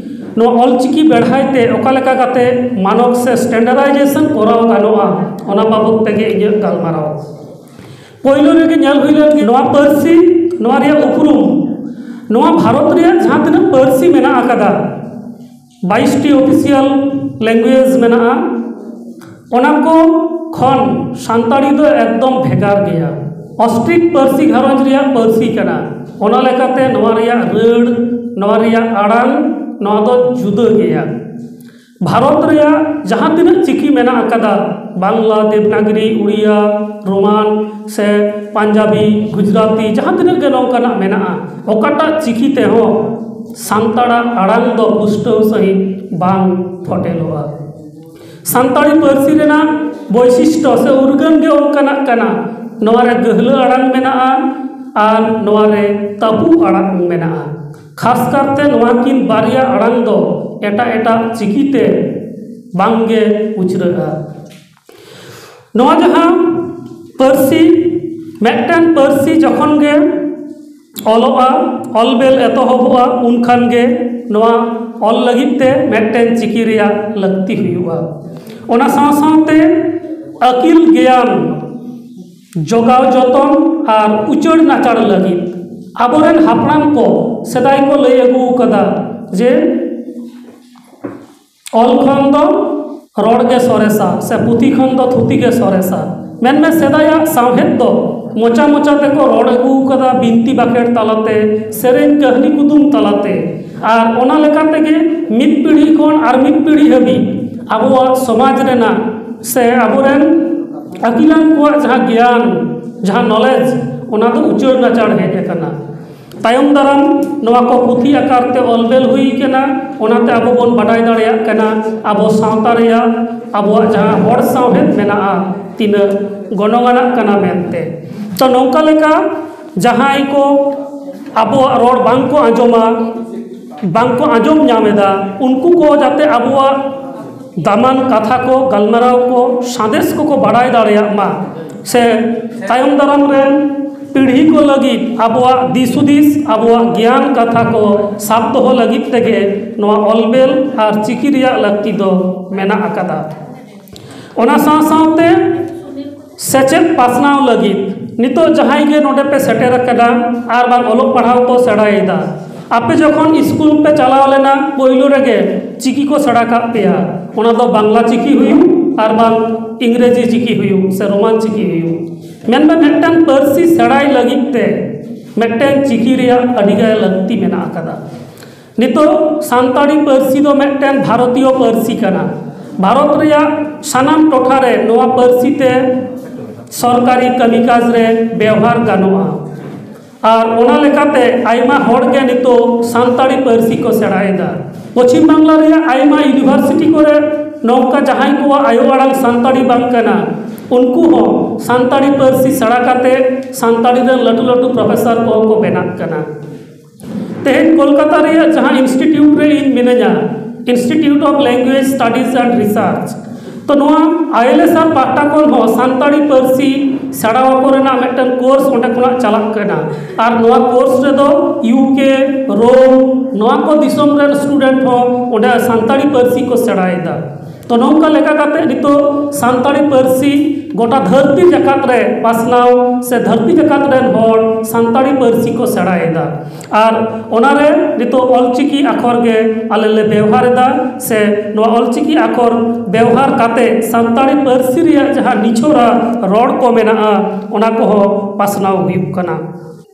ᱱᱚᱣᱟ ᱚᱞᱪᱤᱠᱤ ᱵᱮᱲᱦᱟᱭ ᱛᱮ ᱚᱠᱟ ᱞᱮᱠᱟ ᱠᱟᱛᱮ ᱢᱟᱱᱚᱠ ᱥᱮ ᱥᱴᱮᱱᱰᱟᱨᱰᱟᱭᱡᱮᱥᱚᱱ ᱠᱚᱨᱟᱣ ᱜᱟᱱᱚᱜᱼᱟ, ᱚᱱᱟ ᱵᱟᱵᱚᱫ ᱛᱮᱜᱮ ᱤᱧᱟᱹᱜ ᱜᱟᱞᱢᱟᱨᱟᱣ᱾ ᱯᱳᱭᱞᱳ ᱨᱮᱜᱮ ᱧᱮᱞ ᱦᱩᱭ ᱞᱮᱱ ᱜᱮ ᱱᱚᱣᱟ ᱯᱟᱹᱨᱥᱤ, ᱱᱚᱣᱟ ᱨᱮᱭᱟᱜ ᱩᱯᱨᱩᱢ, ᱱᱚᱣᱟ ᱵᱷᱟᱨᱚᱛ ᱨᱮᱭᱟᱜ ᱡᱟᱦᱟᱸ ᱛᱤᱱᱟᱹᱜ ᱯᱟᱹᱨᱥᱤ ᱢᱮᱱᱟᱜ ᱟᱠᱟᱫᱟ, ᱵᱟᱭᱤᱥ ᱴᱤ ᱚᱯᱷᱤᱥᱤᱭᱟᱞ ᱞᱮᱝᱜᱩᱭᱮᱡᱽ ᱢᱮᱱᱟᱜᱼᱟ, ᱚᱱᱟ ᱠᱚ ᱠᱷᱚᱱ ᱥᱟᱱᱛᱟᱲᱤ ᱫᱚ ᱮᱠᱫᱚᱢ ᱵᱷᱮᱜᱟᱨ ᱜᱮᱭᱟ᱾ ᱚᱥᱴᱨᱤᱠ ᱯᱟᱹᱨᱥᱤ ᱜᱷᱟᱨᱚᱸᱡᱽ ᱨᱮᱭᱟᱜ ᱯᱟᱹᱨᱥᱤ ᱠᱟᱱᱟ, ᱚᱱᱟ ᱞᱮᱠᱟᱛᱮ ᱱᱚᱣᱟ ᱨᱮᱭᱟᱜ ᱨᱟᱹᱲ, ᱱᱚᱣᱟ ᱨᱮᱭᱟᱜ ᱟᱲᱟᱝ, ᱱᱚᱣᱟ ᱫᱚ ᱡᱩᱫᱟᱹ ᱜᱮᱭᱟ᱾ ᱵᱷᱟᱨᱚᱛ ᱨᱮᱭᱟᱜ ᱡᱟᱦᱟᱸ ᱛᱤᱱᱟᱹᱜ ᱪᱤᱠᱤ ᱢᱮᱱᱟᱜ ᱟᱠᱟᱫᱟ, ᱵᱟᱝᱞᱟ, ᱫᱮᱵᱽᱱᱟᱜᱽᱨᱤ, ᱩᱲᱤᱭᱟ, ᱨᱳᱢᱟᱱ ᱥᱮ ᱯᱟᱧᱡᱟᱵᱤ, ᱜᱩᱡᱽᱨᱟᱛᱤ, ᱡᱟᱦᱟᱸ ᱛᱤᱱᱟᱹᱜ ᱜᱮ ᱱᱚᱝᱠᱟᱱᱟᱜ ᱢᱮᱱᱟᱜᱼᱟ, ᱚᱠᱟᱴᱟᱜ ᱪᱤᱠᱤ ᱛᱮᱦᱚᱸ ᱥᱟᱱᱛᱟᱲᱟᱜ ᱟᱲᱟᱝ ᱫᱚ ᱯᱩᱥᱴᱟᱹᱣ ᱥᱟᱺᱦᱤᱡ ᱵᱟᱝ ᱯᱷᱚᱴᱮᱞᱚᱜᱼᱟ᱾ ᱥᱟᱱᱛᱟᱲᱤ ᱯᱟᱹᱨᱥᱤ ᱨᱮᱱᱟᱜ ᱵᱳᱭᱥᱤᱥᱴᱚ ᱥᱮ ᱩᱨᱜᱟᱹᱱ ᱜᱮ ᱚᱱᱠᱟᱱᱟᱜ ᱠᱟᱱᱟ᱾ ᱱᱚᱣᱟ ᱨᱮ ᱜᱟᱹᱦᱞᱟᱹ ᱟᱲᱟᱝ ᱢᱮᱱᱟᱜᱼᱟ ᱟᱨ ᱱᱚᱣᱟ ᱨᱮ ᱛᱟᱹᱯᱩ ᱟᱲᱟᱝ ᱢᱮᱱᱟᱜᱼᱟ᱾ ᱠᱷᱟᱥ ᱠᱟᱨᱛᱮ ᱱᱚᱣᱟ ᱠᱤᱱ ᱵᱟᱨᱭᱟ ᱟᱲᱟᱝ ᱫᱚ ᱮᱴᱟᱜ ᱮᱴᱟᱜ ᱪᱤᱠᱤᱛᱮ ᱵᱟᱝᱜᱮ ᱩᱪᱨᱟᱹᱜᱼᱟ᱾ ᱱᱚᱣᱟ ᱡᱟᱦᱟᱸ ᱯᱟᱹᱨᱥᱤ, ᱢᱤᱫᱴᱟᱝ ᱯᱟᱹᱨᱥᱤ ᱡᱚᱠᱷᱚᱱ ᱜᱮ ᱚᱞᱚᱜᱼᱟ, ᱚᱞ ᱵᱮᱞ ᱮᱛᱚᱦᱚᱵᱚᱜᱼᱟ, ᱩᱱ ᱠᱷᱟᱱ ᱜᱮ ᱱᱚᱣᱟ ᱚᱞ ᱞᱟᱹᱜᱤᱫ ᱛᱮ ᱢᱤᱫᱴᱮᱱ ᱪᱤᱠᱤ ᱨᱮᱭᱟᱜ ᱞᱟᱹᱠᱛᱤ ᱦᱩᱭᱩᱜᱼᱟ᱾ ᱚᱱᱟ ᱥᱟᱶ ᱥᱟᱶᱛᱮ ᱟᱹᱠᱤᱞ ᱜᱮᱭᱟᱱ ᱡᱚᱜᱟᱣ ᱡᱚᱛᱚᱱ ᱟᱨ ᱩᱪᱟᱹᱲ ᱱᱟᱪᱟᱲ ᱞᱟᱹᱜᱤᱫ ᱟᱵᱚᱨᱮᱱ ᱦᱟᱯᱲᱟᱢ ᱠᱚ ᱥᱮᱫᱟᱭ ᱠᱚ ᱞᱟᱹᱭ ᱟᱹᱜᱩ ᱟᱠᱟᱫᱟ ᱡᱮ ᱚᱞ ᱠᱷᱚᱱ ᱫᱚ ᱨᱚᱲ ᱜᱮ ᱥᱚᱨᱮᱥᱟ, ᱥᱮ ᱯᱩᱛᱷᱤ ᱠᱷᱚᱱ ᱫᱚ ᱛᱷᱩᱛᱤ ᱜᱮ ᱥᱚᱨᱮᱥᱟ᱾ ᱢᱮᱱᱢᱮ ᱥᱮᱫᱟᱭᱟᱜ ᱥᱟᱶᱦᱮᱫ ᱫᱚ ᱢᱚᱪᱟ ᱢᱚᱪᱟ ᱛᱮᱠᱚ ᱨᱚᱲ ᱟᱹᱜᱩ ᱟᱠᱟᱫᱟ, ᱵᱤᱱᱛᱤ ᱵᱟᱠᱷᱮᱲ ᱛᱟᱞᱟᱛᱮ, ᱥᱮᱨᱮᱧ ᱠᱟᱹᱦᱱᱤ ᱠᱩᱫᱩᱢ ᱛᱟᱞᱟᱛᱮ, ᱟᱨ ᱚᱱᱟ ᱞᱮᱠᱟ ᱛᱮᱜᱮ ᱢᱤᱫ ᱯᱤᱲᱦᱤ ᱠᱷᱚᱱ ᱟᱨ ᱢᱤᱫ ᱯᱤᱲᱦᱤ ᱦᱟᱹᱵᱤᱡ ᱟᱵᱚᱣᱟᱜ ᱥᱚᱢᱟᱡᱽ ᱨᱮᱱᱟᱜ ᱥᱮ ᱟᱵᱚᱨᱮᱱ ᱟᱹᱠᱤᱞᱟᱱ ᱠᱚᱣᱟᱜ ᱡᱟᱦᱟᱸ ᱜᱮᱭᱟᱱ, ᱡᱟᱦᱟᱸ ᱱᱚᱞᱮᱡᱽ, ᱚᱱᱟ ᱫᱚ ᱩᱪᱟᱹᱲ ᱱᱟᱪᱟᱲ ᱦᱮᱡ ᱟᱠᱟᱱᱟ᱾ ᱛᱟᱭᱚᱢ ᱫᱟᱨᱟᱢ ᱱᱚᱣᱟ ᱠᱚ ᱯᱩᱛᱷᱤ ᱟᱠᱟᱨ ᱛᱮ ᱚᱞ ᱵᱮᱞ ᱦᱩᱭ ᱠᱟᱱᱟ, ᱚᱱᱟᱛᱮ ᱟᱵᱚ ᱵᱚᱱ ᱵᱟᱰᱟᱭ ᱫᱟᱲᱮᱭᱟᱜ ᱠᱟᱱᱟ ᱟᱵᱚ ᱥᱟᱶᱛᱟ ᱨᱮᱭᱟᱜ, ᱟᱵᱚᱣᱟᱜ ᱡᱟᱦᱟᱸ ᱦᱚᱲ ᱥᱟᱶᱦᱮᱫ ᱢᱮᱱᱟᱜᱼᱟ, ᱛᱤᱱᱟᱹᱜ ᱜᱚᱱᱚᱝ ᱟᱱᱟᱜ ᱠᱟᱱᱟ ᱢᱮᱱᱛᱮ᱾ ᱛᱚ, ᱱᱚᱝᱠᱟ ᱞᱮᱠᱟ ᱡᱟᱦᱟᱸᱭ ᱠᱚ ᱟᱵᱚᱣᱟᱜ ᱨᱚᱲ ᱵᱟᱝ ᱠᱚ ᱟᱸᱡᱚᱢᱟ, ᱵᱟᱝ ᱠᱚ ᱟᱸᱡᱚᱢ ᱧᱟᱢ ᱮᱫᱟ, ᱩᱱᱠᱩ ᱠᱚ ᱡᱟᱛᱮ ᱟᱵᱚᱣᱟᱜ ᱫᱟᱢᱟᱱ ᱠᱟᱛᱷᱟ ᱠᱚ, ᱜᱟᱞᱢᱟᱨᱟᱣ ᱠᱚ, ᱥᱟᱸᱫᱮᱥ ᱠᱚᱠᱚ ᱵᱟᱲᱟᱭ ᱫᱟᱲᱮᱭᱟᱜ ᱢᱟ, ᱥᱮ ᱛᱟᱭᱚᱢ ᱫᱟᱨᱟᱢ ᱨᱮᱱ ᱯᱤᱲᱦᱤ ᱠᱚ ᱞᱟᱹᱜᱤᱫ ᱟᱵᱚᱣᱟᱜ ᱫᱤᱥ ᱦᱩᱫᱤᱥ, ᱟᱵᱚᱣᱟᱜ ᱜᱮᱭᱟᱱ ᱠᱟᱛᱷᱟ ᱠᱚ ᱥᱟᱵ ᱫᱚᱦᱚ ᱞᱟᱹᱜᱤᱫ ᱛᱮᱜᱮ ᱱᱚᱣᱟ ᱚᱞ ᱵᱮᱞ ᱟᱨ ᱪᱤᱠᱤ ᱨᱮᱭᱟᱜ ᱞᱟᱹᱠᱛᱤ ᱫᱚ ᱢᱮᱱᱟᱜ ᱟᱠᱟᱫᱟ᱾ ᱚᱱᱟ ᱥᱟᱶ ᱥᱟᱶᱛᱮ ᱥᱮᱪᱮᱫ ᱯᱟᱥᱱᱟᱣ ᱞᱟᱹᱜᱤᱫ ᱱᱤᱛᱚᱜ ᱡᱟᱦᱟᱸᱭ ᱜᱮ ᱱᱚᱰᱮ ᱯᱮ ᱥᱮᱴᱮᱨ ᱟᱠᱟᱱᱟ ᱟᱨ ᱵᱟᱝ ᱚᱞᱚᱜ ᱯᱟᱲᱦᱟᱣ ᱠᱚ ᱥᱮᱬᱟᱭᱮᱫᱟ, ᱟᱯᱮ ᱡᱚᱠᱷᱚᱱ ᱥᱠᱩᱞ ᱯᱮ ᱪᱟᱞᱟᱣ ᱞᱮᱱᱟ, ᱯᱳᱭᱞᱳ ᱨᱮᱜᱮ ᱪᱤᱠᱤ ᱠᱚ ᱥᱮᱬᱟ ᱠᱟᱜ ᱯᱮᱭᱟ, ᱚᱱᱟ ᱫᱚ ᱵᱟᱝᱞᱟ ᱪᱤᱠᱤ ᱦᱩᱭᱩᱜ ᱟᱨ ᱵᱟᱝ ᱤᱝᱨᱮᱡᱤ ᱪᱤᱠᱤ ᱦᱩᱭᱩᱜ ᱥᱮ ᱨᱳᱢᱟᱱ ᱪᱤᱠᱤ ᱦᱩᱭᱩᱜ, ᱢᱮᱱᱢᱮ ᱢᱤᱫᱴᱟᱝ ᱯᱟᱹᱨᱥᱤ ᱥᱮᱬᱟᱭ ᱞᱟᱹᱜᱤᱫ ᱛᱮ ᱢᱤᱫᱴᱟᱝ ᱪᱤᱠᱤ ᱨᱮᱭᱟᱜ ᱟᱹᱰᱤᱜᱟᱱ ᱞᱟᱹᱠᱛᱤ ᱢᱮᱱᱟᱜ ᱟᱠᱟᱫᱟ᱾ ᱱᱤᱛᱚᱜ ᱥᱟᱱᱛᱟᱲᱤ ᱯᱟᱹᱨᱥᱤ ᱫᱚ ᱢᱤᱫᱴᱮᱱ ᱵᱷᱟᱨᱚᱛᱤᱭᱚ ᱯᱟᱹᱨᱥᱤ ᱠᱟᱱᱟ᱾ ᱵᱷᱟᱨᱚᱛ ᱨᱮᱭᱟᱜ ᱥᱟᱱᱟᱢ ᱴᱚᱴᱷᱟ ᱨᱮ ᱱᱚᱣᱟ ᱯᱟᱹᱨᱥᱤ ᱛᱮ ᱥᱚᱨᱠᱟᱨᱤ ᱠᱟᱹᱢᱤ ᱠᱟᱡᱽ ᱨᱮ ᱵᱮᱣᱦᱟᱨ ᱜᱟᱱᱚᱜᱼᱟ᱾ ᱟᱨ ᱚᱱᱟ ᱞᱮᱠᱟᱛᱮ ᱟᱭᱢᱟ ᱦᱚᱲ ᱜᱮ ᱱᱤᱛᱚᱜ ᱥᱟᱱᱛᱟᱲᱤ ᱯᱟᱹᱨᱥᱤ ᱠᱚ ᱥᱮᱬᱟᱭᱮᱫᱟ᱾ ᱯᱚᱪᱷᱤᱢ ᱵᱟᱝᱞᱟ ᱨᱮᱭᱟᱜ ᱟᱭᱢᱟ ᱤᱭᱩᱱᱤᱵᱷᱟᱨᱥᱤᱴᱤ ᱠᱚᱨᱮ ᱱᱚᱝᱠᱟ ᱡᱟᱦᱟᱸᱭ ᱠᱚᱣᱟᱜ ᱟᱭᱳ ᱟᱲᱟᱝ ᱥᱟᱱᱛᱟᱲᱤ ᱵᱟᱝ ᱠᱟᱱᱟ, ᱩᱱᱠᱩ ᱦᱚᱸ ᱥᱟᱱᱛᱟᱲᱤ ᱯᱟᱹᱨᱥᱤ ᱥᱮᱬᱟ ᱠᱟᱛᱮ ᱥᱟᱱᱛᱟᱲᱤ ᱨᱮᱱ ᱞᱟᱹᱴᱩ ᱞᱟᱹᱴᱩ ᱯᱨᱚᱯᱷᱮᱥᱚᱨ ᱠᱚᱦᱚᱸ ᱠᱚ ᱵᱮᱱᱟᱜ ᱠᱟᱱᱟ᱾ ᱛᱮᱦᱮᱧ ᱠᱳᱞᱠᱟᱛᱟ ᱨᱮᱭᱟᱜ ᱡᱟᱦᱟᱸ ᱤᱱᱥᱴᱤᱴᱤᱭᱩᱴ ᱨᱮ ᱤᱧ ᱢᱤᱱᱟᱹᱧᱟ, Institute of Language Studies and Research, ᱛᱚ ᱱᱚᱣᱟ ᱟᱭᱮᱞᱮᱥᱟᱨ ᱯᱟᱦᱴᱟ ᱠᱷᱚᱱ ᱦᱚᱸ ᱥᱟᱱᱛᱟᱲᱤ ᱯᱟᱹᱨᱥᱤ ᱥᱮᱬᱟ ᱟᱠᱚ ᱨᱮᱱᱟᱜ ᱢᱤᱫᱴᱮᱱ ᱠᱳᱨᱥ ᱚᱸᱰᱮ ᱠᱷᱚᱱᱟᱜ ᱪᱟᱞᱟᱜ ᱠᱟᱱᱟ᱾ ᱟᱨ ᱱᱚᱣᱟ ᱠᱳᱨᱥ ᱨᱮᱫᱚ ᱤᱭᱩ ᱠᱮ, ᱨᱳᱢ, ᱱᱚᱣᱟ ᱠᱚ ᱫᱤᱥᱚᱢ ᱨᱮᱱ ᱥᱴᱩᱰᱮᱱᱴ ᱦᱚᱸ ᱚᱸᱰᱮ ᱥᱟᱱᱛᱟᱲᱤ ᱯᱟᱹᱨᱥᱤ ᱠᱚ ᱥᱮᱬᱟᱭᱮᱫᱟ᱾ ᱛᱚ, ᱱᱚᱝᱠᱟ ᱞᱮᱠᱟ ᱠᱟᱛᱮ ᱱᱤᱛᱚᱜ ᱥᱟᱱᱛᱟᱲᱤ ᱯᱟᱹᱨᱥᱤ ᱜᱚᱴᱟ ᱫᱷᱟᱹᱨᱛᱤ ᱡᱟᱠᱟᱛ ᱨᱮ ᱯᱟᱥᱱᱟᱣ ᱥᱮ ᱫᱷᱟᱹᱨᱛᱤ ᱡᱟᱠᱟᱛ ᱨᱮᱱ ᱦᱚᱲ ᱥᱟᱱᱛᱟᱲᱤ ᱯᱟᱹᱨᱥᱤ ᱠᱚ ᱥᱮᱬᱟᱭᱮᱫᱟ᱾ ᱟᱨ ᱚᱱᱟᱨᱮ ᱱᱤᱛᱚᱜ ᱚᱞᱪᱤᱠᱤ ᱟᱠᱷᱚᱨ ᱜᱮ ᱟᱞᱮ ᱞᱮ ᱵᱮᱣᱦᱟᱨ ᱮᱫᱟ, ᱥᱮ ᱱᱚᱣᱟ ᱚᱞᱪᱤᱠᱤ ᱟᱠᱷᱚᱨ ᱵᱮᱣᱦᱟᱨ ᱠᱟᱛᱮ ᱥᱟᱱᱛᱟᱲᱤ ᱯᱟᱹᱨᱥᱤ ᱨᱮᱭᱟᱜ ᱡᱟᱦᱟᱸ ᱱᱤᱪᱷᱚᱨᱟ ᱨᱚᱲ ᱠᱚ ᱢᱮᱱᱟᱜᱼᱟ, ᱚᱱᱟ ᱠᱚᱦᱚᱸ ᱯᱟᱥᱱᱟᱣ ᱦᱩᱭᱩᱜ ᱠᱟᱱᱟ᱾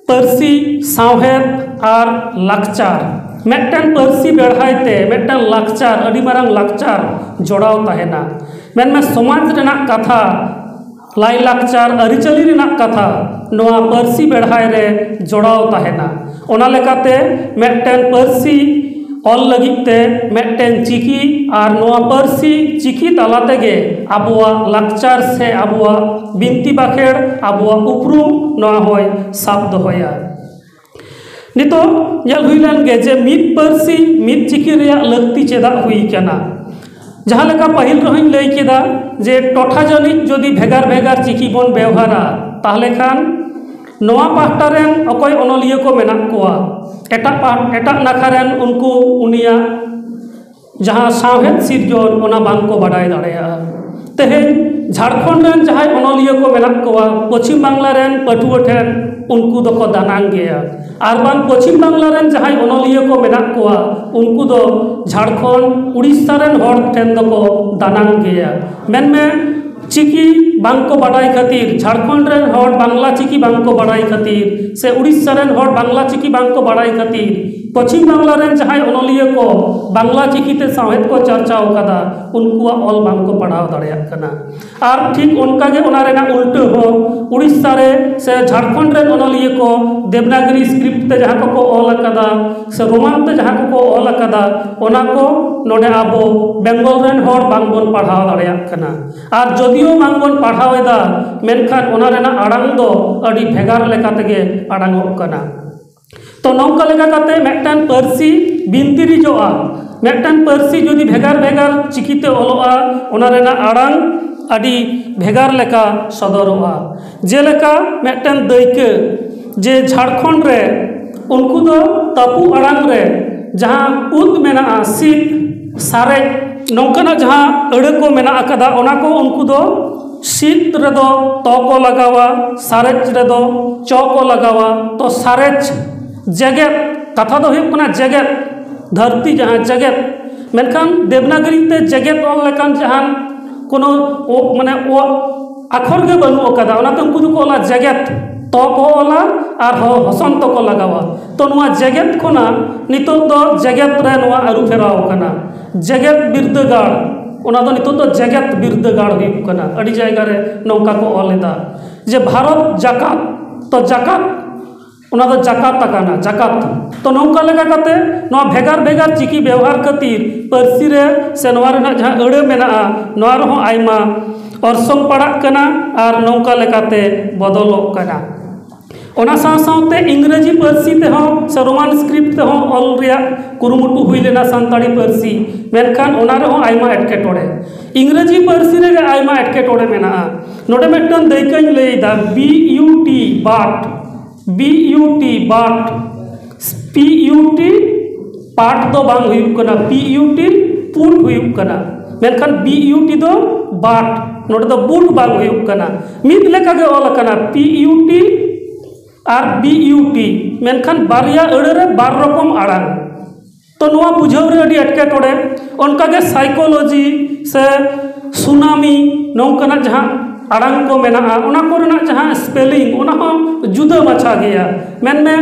ᱯᱟᱹᱨᱥᱤ, ᱥᱟᱶᱦᱮᱫ ᱟᱨ ᱞᱟᱠᱪᱟᱨ᱾ ᱢᱤᱫᱴᱮᱱ ᱯᱟᱹᱨᱥᱤ ᱵᱮᱲᱦᱟᱭ ᱛᱮ ᱢᱤᱫᱴᱮᱱ ᱞᱟᱠᱪᱟᱨ, ᱟᱹᱰᱤ ᱢᱟᱨᱟᱝ ᱞᱟᱠᱪᱟᱨ ᱡᱚᱲᱟᱣ ᱛᱟᱦᱮᱱᱟ᱾ ᱢᱮᱱᱢᱮ, ᱥᱚᱢᱟᱡᱽ ᱨᱮᱱᱟᱜ ᱠᱟᱛᱷᱟ, ᱞᱟᱭᱼᱞᱟᱠᱪᱟᱨ, ᱟᱹᱨᱤᱪᱟᱹᱞᱤ ᱨᱮᱱᱟᱜ ᱠᱟᱛᱷᱟ ᱱᱚᱣᱟ ᱯᱟᱹᱨᱥᱤ ᱵᱮᱲᱦᱟᱭ ᱨᱮ ᱡᱚᱲᱟᱣ ᱛᱟᱦᱮᱱᱟ᱾ ᱚᱱᱟ ᱞᱮᱠᱟᱛᱮ ᱢᱤᱫᱴᱮᱱ ᱯᱟᱹᱨᱥᱤ ᱚᱞ ᱞᱟᱹᱜᱤᱫ ᱛᱮ ᱢᱤᱫᱴᱮᱱ ᱪᱤᱠᱤ, ᱟᱨ ᱱᱚᱣᱟ ᱯᱟᱹᱨᱥᱤ ᱪᱤᱠᱤ ᱛᱟᱞᱟ ᱛᱮᱜᱮ ᱟᱵᱚᱣᱟᱜ ᱞᱟᱠᱪᱟᱨ ᱥᱮ ᱟᱵᱚᱣᱟᱜ ᱵᱤᱱᱛᱤ ᱵᱟᱠᱷᱮᱲ, ᱟᱵᱚᱣᱟᱜ ᱩᱯᱨᱩᱢ, ᱱᱚᱣᱟ ᱦᱚᱸᱭ ᱥᱟᱵ ᱫᱚᱦᱚᱭᱟ᱾ ᱱᱤᱛᱚᱜ ᱧᱮᱞ ᱦᱩᱭ ᱞᱮᱱ ᱜᱮ ᱡᱮ ᱢᱤᱫ ᱯᱟᱹᱨᱥᱤ ᱢᱤᱫ ᱪᱤᱠᱤ ᱨᱮᱭᱟᱜ ᱞᱟᱹᱠᱛᱤ ᱪᱮᱫᱟᱜ ᱦᱩᱭ ᱠᱟᱱᱟ᱾ ᱡᱟᱦᱟᱸ ᱞᱮᱠᱟ ᱯᱟᱹᱦᱤᱞ ᱨᱮᱦᱚᱸᱧ ᱞᱟᱹᱭ ᱠᱮᱫᱟ ᱡᱮ ᱴᱚᱴᱷᱟ ᱡᱟᱹᱱᱤᱡ ᱡᱩᱫᱤ ᱵᱷᱮᱜᱟᱨ ᱵᱷᱮᱜᱟᱨ ᱪᱤᱠᱤ ᱵᱚᱱ ᱵᱮᱣᱦᱟᱨᱟ, ᱛᱟᱦᱚᱞᱮ ᱠᱷᱟᱱ ᱱᱚᱣᱟ ᱯᱟᱦᱴᱟ ᱨᱮᱱ ᱚᱠᱚᱭ ᱚᱱᱚᱞᱤᱭᱟᱹ ᱠᱚ ᱢᱮᱱᱟᱜ ᱠᱚᱣᱟ, ᱮᱴᱟᱜ ᱯᱟᱦ-, ᱮᱴᱟᱜ ᱱᱟᱠᱷᱟ ᱨᱮᱱ ᱩᱱᱠᱩ ᱩᱱᱤᱭᱟᱜ ᱡᱟᱦᱟᱸ ᱥᱟᱶᱦᱮᱫ ᱥᱤᱨᱡᱚᱱ, ᱚᱱᱟ ᱵᱟᱝ ᱠᱚ ᱵᱟᱰᱟᱭ ᱫᱟᱲᱮᱭᱟᱜᱼᱟ᱾ ᱛᱮᱦᱮᱧ ᱡᱷᱟᱲᱠᱷᱚᱸᱰ ᱨᱮᱱ ᱡᱟᱦᱟᱸᱭ ᱚᱱᱚᱞᱤᱭᱟᱹ ᱠᱚ ᱢᱮᱱᱟᱜ ᱠᱚᱣᱟ, ᱯᱚᱪᱷᱤᱢ ᱵᱟᱝᱞᱟ ᱨᱮᱱ ᱯᱟᱹᱴᱷᱩᱣᱟᱹ ᱴᱷᱮᱱ ᱩᱱᱠᱩ ᱫᱚᱠᱚ ᱫᱟᱱᱟᱝ ᱜᱮᱭᱟ᱾ ᱟᱨ ᱵᱟᱝ ᱯᱚᱪᱷᱤᱢ ᱵᱟᱝᱞᱟ ᱨᱮᱱ ᱡᱟᱦᱟᱸᱭ ᱚᱱᱚᱞᱤᱭᱟᱹ ᱠᱚ ᱢᱮᱱᱟᱜ ᱠᱚᱣᱟ, ᱩᱱᱠᱩ ᱫᱚ ᱡᱷᱟᱲᱠᱷᱚᱸᱰ, ᱩᱲᱤᱥᱥᱟ ᱨᱮᱱ ᱦᱚᱲ ᱴᱷᱮᱱ ᱫᱚᱠᱚ ᱫᱟᱱᱟᱝ ᱜᱮᱭᱟ᱾ ᱢᱮᱱᱢᱮ, ᱪᱤᱠᱤ ᱵᱟᱝ ᱠᱚ ᱵᱟᱰᱟᱭ ᱠᱷᱟᱹᱛᱤᱨ, ᱡᱷᱟᱲᱠᱷᱚᱸᱰ ᱨᱮᱱ ᱦᱚᱲ ᱵᱟᱝᱞᱟ ᱪᱤᱠᱤ ᱵᱟᱝ ᱠᱚ ᱵᱟᱰᱟᱭ ᱠᱷᱟᱹᱛᱤᱨ, ᱥᱮ ᱩᱲᱤᱥᱥᱟ ᱨᱮᱱ ᱦᱚᱲ ᱵᱟᱝᱞᱟ ᱪᱤᱠᱤ ᱵᱟᱝ ᱠᱚ ᱵᱟᱰᱟᱭ ᱠᱷᱟᱹᱛᱤᱨ, ᱯᱚᱪᱷᱤᱢ ᱵᱟᱝᱞᱟ ᱨᱮᱱ ᱡᱟᱦᱟᱸᱭ ᱚᱱᱚᱞᱤᱭᱟᱹ ᱠᱚ ᱵᱟᱝᱞᱟ ᱪᱤᱠᱤ ᱛᱮ ᱥᱟᱶᱦᱮᱫ ᱠᱚ ᱪᱟᱨᱪᱟᱣ ᱠᱟᱫᱟ, ᱩᱱᱠᱩᱣᱟᱜ ᱚᱞ ᱵᱟᱝ ᱠᱚ ᱯᱟᱲᱦᱟᱣ ᱫᱟᱲᱮᱭᱟᱜ ᱠᱟᱱᱟ᱾ ᱟᱨ ᱴᱷᱤᱠ ᱚᱱᱠᱟ ᱜᱮ ᱚᱱᱟ ᱨᱮᱱᱟᱜ ᱩᱞᱴᱟᱹ ᱦᱚᱸ, ᱩᱲᱤᱥᱥᱟ ᱨᱮ ᱥᱮ ᱡᱷᱟᱲᱠᱷᱚᱸᱰ ᱨᱮᱱ ᱚᱱᱚᱞᱤᱭᱟᱹ ᱠᱚ ᱫᱮᱵᱽᱱᱟᱜᱤᱨᱤ ᱥᱠᱨᱤᱯᱴ ᱛᱮ ᱡᱟᱦᱟᱸ ᱠᱚᱠᱚ ᱚᱞ ᱟᱠᱟᱫᱟ ᱥᱮ ᱨᱳᱢᱟᱱ ᱛᱮ ᱡᱟᱦᱟᱸ ᱠᱚᱠᱚ ᱚᱞ ᱟᱠᱟᱫᱟ, ᱚᱱᱟ ᱠᱚ ᱱᱚᱰᱮ ᱟᱵᱚ ᱵᱮᱝᱜᱚᱞ ᱨᱮᱱ ᱦᱚᱲ ᱵᱟᱝ ᱵᱚᱱ ᱯᱟᱲᱦᱟᱣ ᱫᱟᱲᱮᱭᱟᱜ ᱠᱟᱱᱟ᱾ ᱟᱨ ᱡᱚᱫᱤᱭᱳ ᱵᱟᱝ ᱵᱚᱱ ᱯᱟᱲᱦᱟᱣ ᱮᱫᱟ, ᱢᱮᱱᱠᱷᱟᱱ ᱚᱱᱟ ᱨᱮᱱᱟᱜ ᱟᱲᱟᱝ ᱫᱚ ᱟᱹᱰᱤ ᱵᱷᱮᱜᱟᱨ ᱞᱮᱠᱟ ᱛᱮᱜᱮ ᱟᱲᱟᱝᱚᱜ ᱠᱟᱱᱟ᱾ ᱛᱚ, ᱱᱚᱝᱠᱟ ᱞᱮᱠᱟ ᱠᱟᱛᱮ ᱢᱤᱫᱴᱟᱝ ᱯᱟᱹᱨᱥᱤ ᱵᱤᱱᱛᱤᱨᱤᱡᱚᱜᱼᱟ᱾ ᱢᱤᱫᱴᱟᱝ ᱯᱟᱹᱨᱥᱤ ᱡᱩᱫᱤ ᱵᱷᱮᱜᱟᱨ ᱵᱷᱮᱜᱟᱨ ᱪᱤᱠᱤᱛᱮ ᱚᱞᱚᱜᱼᱟ, ᱚᱱᱟ ᱨᱮᱱᱟᱜ ᱟᱲᱟᱝ ᱟᱹᱰᱤ ᱵᱷᱮᱜᱟᱨ ᱞᱮᱠᱟ ᱥᱚᱫᱚᱨᱚᱜᱼᱟ᱾ ᱡᱮᱞᱮᱠᱟ ᱢᱤᱫᱴᱮᱱ ᱫᱟᱹᱭᱠᱟᱹ, ᱡᱮ ᱡᱷᱟᱲᱠᱷᱚᱸᱰ ᱨᱮ ᱩᱱᱠᱩ ᱫᱚ ᱛᱟᱹᱯᱩ ᱟᱲᱟᱝ ᱨᱮ ᱡᱟᱦᱟᱸ ᱩᱫ ᱢᱮᱱᱟᱜᱼᱟ, ᱥᱤᱫ, ᱥᱟᱨᱮᱡ, ᱱᱚᱝᱠᱟᱱᱟᱜ ᱡᱟᱦᱟᱸ ᱟᱹᱲᱟᱹ ᱠᱚ ᱢᱮᱱᱟᱜ ᱟᱠᱟᱫᱟ, ᱚᱱᱟ ᱠᱚ ᱩᱱᱠᱩ ᱫᱚ ᱥᱤᱫ ᱨᱮᱫᱚ ᱛᱚ ᱠᱚ ᱞᱟᱜᱟᱣᱟ, ᱥᱟᱨᱮᱡ ᱨᱮᱫᱚ ᱪᱚ ᱠᱚ ᱞᱟᱜᱟᱣᱟ᱾ ᱛᱚ ᱥᱟᱨᱮᱡ, ᱡᱮᱜᱮᱛ, ᱠᱟᱛᱷᱟ ᱫᱚ ᱦᱩᱭᱩᱜ ᱠᱟᱱᱟ ᱡᱮᱜᱮᱛ, ᱫᱷᱟᱹᱨᱛᱤ ᱡᱟᱦᱟᱸ ᱡᱮᱜᱮᱛ, ᱢᱮᱱᱠᱷᱟᱱ ᱫᱮᱵᱽᱱᱟᱜᱽᱨᱤ ᱛᱮ ᱡᱮᱜᱮᱛ ᱚᱞ ᱞᱮᱠᱟᱱ ᱡᱟᱦᱟᱱ ᱠᱳᱱᱳ ᱚ-, ᱢᱟᱱᱮ ᱚ-, ᱟᱠᱷᱚᱨ ᱜᱮ ᱵᱟᱹᱱᱩᱜ ᱟᱠᱟᱫᱟ, ᱚᱱᱟᱛᱮ ᱩᱱᱠᱩ ᱫᱚᱠᱚ ᱚᱞᱟ ᱡᱮᱜᱮᱛ, ᱛᱚ ᱠᱚ ᱚᱞᱟ ᱟᱨ ᱦᱚ-, ᱦᱚᱥᱚᱱᱛᱚ ᱠᱚ ᱞᱟᱜᱟᱣᱟ᱾ ᱛᱚ ᱱᱚᱣᱟ ᱡᱮᱜᱮᱛ ᱠᱷᱚᱱᱟᱜ ᱱᱤᱛᱚᱜ ᱫᱚ ᱡᱮᱜᱮᱛ ᱨᱮ ᱱᱚᱣᱟ ᱟᱹᱨᱩ ᱯᱷᱮᱨᱟᱣ ᱟᱠᱟᱱᱟ᱾ ᱡᱮᱜᱮᱛ ᱵᱤᱨᱫᱟᱹᱜᱟᱲ, ᱚᱱᱟ ᱫᱚ ᱱᱤᱛᱚᱜ ᱫᱚ ᱡᱮᱜᱮᱛ ᱵᱤᱨᱫᱟᱹᱜᱟᱲ ᱦᱩᱭᱩᱜ ᱠᱟᱱᱟ᱾ ᱟᱹᱰᱤ ᱡᱟᱭᱜᱟ ᱨᱮ ᱱᱚᱝᱠᱟ ᱠᱚ ᱚᱞ ᱮᱫᱟ ᱡᱮ ᱵᱷᱟᱨᱚᱛ ᱡᱟᱠᱟᱛ, ᱛᱚ ᱡᱟᱠᱟᱛ, ᱚᱱᱟ ᱫᱚ ᱡᱟᱠᱟᱛ ᱟᱠᱟᱱᱟ, ᱡᱟᱠᱟᱛ᱾ ᱛᱚ ᱱᱚᱝᱠᱟ ᱞᱮᱠᱟ ᱠᱟᱛᱮ ᱱᱚᱣᱟ ᱵᱷᱮᱜᱟᱨ ᱵᱷᱮᱜᱟᱨ ᱪᱤᱠᱤ ᱵᱮᱣᱦᱟᱨ ᱠᱷᱟᱹᱛᱤᱨ ᱯᱟᱹᱨᱥᱤ ᱨᱮ ᱥᱮ ᱱᱚᱣᱟ ᱨᱮᱱᱟᱜ ᱡᱟᱦᱟᱸ ᱟᱹᱲᱟᱹ ᱢᱮᱱᱟᱜᱼᱟ, ᱱᱚᱣᱟ ᱨᱮᱦᱚᱸ ᱟᱭᱢᱟ ᱚᱨᱥᱚᱝ ᱯᱟᱲᱟᱜ ᱠᱟᱱᱟ ᱟᱨ ᱱᱚᱝᱠᱟ ᱞᱮᱠᱟᱛᱮ ᱵᱚᱫᱚᱞᱚᱜ ᱠᱟᱱᱟ᱾ ᱚᱱᱟ ᱥᱟᱶ ᱥᱟᱶᱛᱮ ᱤᱝᱨᱮᱡᱤ ᱯᱟᱹᱨᱥᱤ ᱛᱮᱦᱚᱸ ᱥᱮ ᱨᱳᱢᱟᱱ ᱥᱠᱨᱤᱯᱴ ᱛᱮᱦᱚᱸ ᱚᱞ ᱨᱮᱭᱟᱜ ᱠᱩᱨᱩᱢᱩᱴᱩ ᱦᱩᱭ ᱞᱮᱱᱟ ᱥᱟᱱᱛᱟᱲᱤ ᱯᱟᱹᱨᱥᱤ, ᱢᱮᱱᱠᱷᱟᱱ ᱚᱱᱟ ᱨᱮᱦᱚᱸ ᱟᱭᱢᱟ ᱮᱴᱠᱮᱴᱚᱬᱮ, ᱤᱝᱨᱮᱡᱤ ᱯᱟᱹᱨᱥᱤ ᱨᱮᱜᱮ ᱟᱭᱢᱟ ᱮᱴᱠᱮᱴᱚᱬᱮ ᱢᱮᱱᱟᱜᱼᱟ᱾ ᱱᱚᱰᱮ ᱢᱤᱫᱴᱟᱝ ᱫᱟᱹᱭᱠᱟᱹᱧ ᱞᱟᱹᱭᱫᱟ, B U T, but, B U T, but, P U T, ᱯᱟᱴ ᱫᱚ ᱵᱟᱝ ᱦᱩᱭᱩᱜ ᱠᱟᱱᱟ, P U T, ᱯᱩᱴ ᱦᱩᱭᱩᱜ ᱠᱟᱱᱟ, ᱢᱮᱱᱠᱷᱟᱱ B U T ᱫᱚ ᱵᱟᱴ, ᱱᱚᱰᱮ ᱫᱚ ᱵᱩᱴ ᱵᱟᱝ ᱦᱩᱭᱩᱜ ᱠᱟᱱᱟ᱾ ᱢᱤᱫ ᱞᱮᱠᱟ ᱜᱮ ᱚᱞ ᱟᱠᱟᱱᱟ, P U T ᱟᱨ B U T, ᱢᱮᱱᱠᱷᱟᱱ ᱵᱟᱨᱭᱟ ᱟᱹᱲᱟᱹ ᱨᱮ ᱵᱟᱨ ᱨᱚᱠᱚᱢ ᱟᱲᱟᱝ᱾ ᱛᱚ ᱱᱚᱣᱟ ᱵᱩᱡᱷᱟᱹᱣ ᱨᱮ ᱟᱹᱰᱤ ᱮᱴᱠᱮᱴᱚᱬᱮ᱾ ᱚᱱᱠᱟᱜᱮ ᱥᱟᱭᱠᱳᱞᱚᱡᱤ ᱥᱮ ᱥᱩᱱᱟᱢᱤ ᱱᱚᱝᱠᱟᱱᱟᱜ ᱡᱟᱦᱟᱸ ᱟᱲᱟᱝ ᱠᱚ ᱢᱮᱱᱟᱜᱼᱟ, ᱚᱱᱟ ᱠᱚᱨᱮᱱᱟᱜ ᱡᱟᱦᱟᱸ ᱥᱯᱮᱞᱤᱝ, ᱚᱱᱟ ᱦᱚᱸ ᱡᱩᱫᱟᱹ ᱢᱟᱪᱷᱟ ᱜᱮᱭᱟ᱾ ᱢᱮᱱᱢᱮ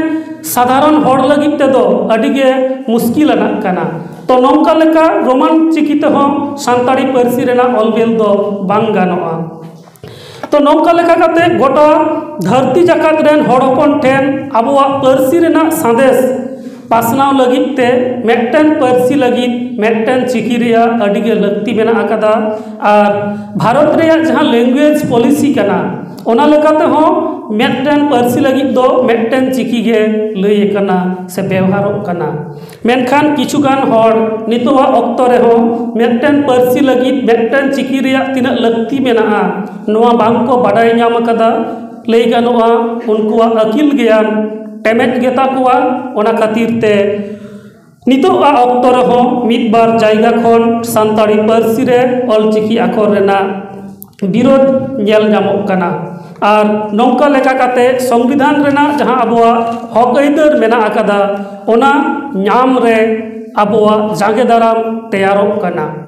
ᱥᱟᱫᱷᱟᱨᱚᱱ ᱦᱚᱲ ᱞᱟᱹᱜᱤᱫ ᱛᱮᱫᱚ ᱟᱹᱰᱤᱜᱮ ᱢᱩᱥᱠᱤᱞ ᱟᱱᱟᱜ ᱠᱟᱱᱟ᱾ ᱛᱚ ᱱᱚᱝᱠᱟ ᱞᱮᱠᱟ ᱨᱳᱢᱟᱱ ᱪᱤᱠᱤ ᱛᱮᱦᱚᱸ ᱥᱟᱱᱛᱟᱲᱤ ᱯᱟᱹᱨᱥᱤ ᱨᱮᱱᱟᱜ ᱚᱞᱵᱮᱞ ᱫᱚ ᱵᱟᱝ ᱜᱟᱱᱚᱜᱼᱟ᱾ ᱛᱚ ᱱᱚᱝᱠᱟ ᱞᱮᱠᱟ ᱠᱟᱛᱮ ᱜᱚᱴᱟ ᱫᱷᱟᱹᱨᱛᱤ ᱡᱟᱠᱟᱛ ᱨᱮᱱ ᱦᱚᱲ ᱦᱚᱯᱚᱱ ᱴᱷᱮᱱ ᱟᱵᱚᱣᱟᱜ ᱯᱟᱹᱨᱥᱤ ᱨᱮᱱᱟᱜ ᱥᱟᱸᱫᱮᱥ ᱯᱟᱥᱱᱟᱣ ᱞᱟᱹᱜᱤᱫ ᱛᱮ ᱢᱤᱫᱴᱮᱱ ᱯᱟᱹᱨᱥᱤ ᱞᱟᱹᱜᱤᱫ ᱢᱤᱫᱴᱮᱱ ᱪᱤᱠᱤ ᱨᱮᱭᱟᱜ ᱟᱹᱰᱤ ᱜᱮ ᱞᱟᱹᱠᱛᱤ ᱢᱮᱱᱟᱜ ᱟᱠᱟᱫᱟ᱾ ᱟᱨ ᱵᱷᱟᱨᱚᱛ ᱨᱮᱭᱟᱜ ᱡᱟᱦᱟᱸ ᱞᱮᱝᱜᱩᱭᱮᱡᱽ ᱯᱚᱞᱤᱥᱤ ᱠᱟᱱᱟ, ᱚᱱᱟ ᱞᱮᱠᱟᱛᱮ ᱦᱚᱸ ᱢᱤᱫᱴᱮᱱ ᱯᱟᱹᱨᱥᱤ ᱞᱟᱹᱜᱤᱫ ᱫᱚ ᱢᱤᱫᱴᱮᱱ ᱪᱤᱠᱤ ᱜᱮ ᱞᱟᱹᱭ ᱟᱠᱟᱱᱟ ᱥᱮ ᱵᱮᱣᱦᱟᱨᱚᱜ ᱠᱟᱱᱟ᱾ ᱢᱮᱱᱠᱷᱟᱱ ᱠᱤᱪᱷᱩ ᱜᱟᱱ ᱦᱚᱲ ᱱᱤᱛᱚᱜᱟᱜ ᱚᱠᱛᱚ ᱨᱮᱦᱚᱸ ᱢᱤᱫᱴᱮᱱ ᱯᱟᱹᱨᱥᱤ ᱞᱟᱹᱜᱤᱫ ᱢᱤᱫᱴᱮᱱ ᱪᱤᱠᱤ ᱨᱮᱭᱟᱜ ᱛᱤᱱᱟᱹᱜ ᱞᱟᱹᱠᱛᱤ ᱢᱮᱱᱟᱜᱼᱟ, ᱱᱚᱣᱟ ᱵᱟᱝ ᱠᱚ ᱵᱟᱰᱟᱭ ᱧᱟᱢ ᱟᱠᱟᱫᱟ᱾ ᱞᱟᱹᱭ ᱜᱟᱱᱚᱜᱼᱟ, ᱩᱱᱠᱩᱣᱟᱜ ᱟᱹᱠᱤᱞ ᱜᱮᱭᱟᱱ ᱴᱮᱢᱮᱡ ᱜᱮᱛᱟ ᱠᱚᱣᱟ᱾ ᱚᱱᱟ ᱠᱷᱟᱹᱛᱤᱨ ᱛᱮ ᱱᱤᱛᱚᱜᱟᱜ ᱚᱠᱛᱚ ᱨᱮᱦᱚᱸ ᱢᱤᱫ ᱵᱟᱨ ᱡᱟᱭᱜᱟ ᱠᱷᱚᱱ ᱥᱟᱱᱛᱟᱲᱤ ᱯᱟᱹᱨᱥᱤ ᱨᱮ ᱚᱞᱪᱤᱠᱤ ᱟᱠᱷᱚᱨ ᱨᱮᱱᱟᱜ ᱵᱤᱨᱳᱫᱷ ᱧᱮᱞ ᱧᱟᱢᱚᱜ ᱠᱟᱱᱟ᱾ ᱟᱨ ᱱᱚᱝᱠᱟ ᱞᱮᱠᱟ ᱠᱟᱛᱮ ᱥᱚᱝᱵᱤᱫᱷᱟᱱ ᱨᱮᱱᱟᱜ ᱡᱟᱦᱟᱸ ᱟᱵᱚᱣᱟᱜ ᱦᱚᱠ ᱟᱹᱭᱫᱟᱹᱨ ᱢᱮᱱᱟᱜ ᱟᱠᱟᱫᱟ, ᱚᱱᱟ ᱧᱟᱢ ᱨᱮ ᱟᱵᱚᱣᱟᱜ ᱡᱟᱸᱜᱮ ᱫᱟᱨᱟᱢ ᱛᱮᱭᱟᱨᱚᱜ ᱠᱟᱱᱟ᱾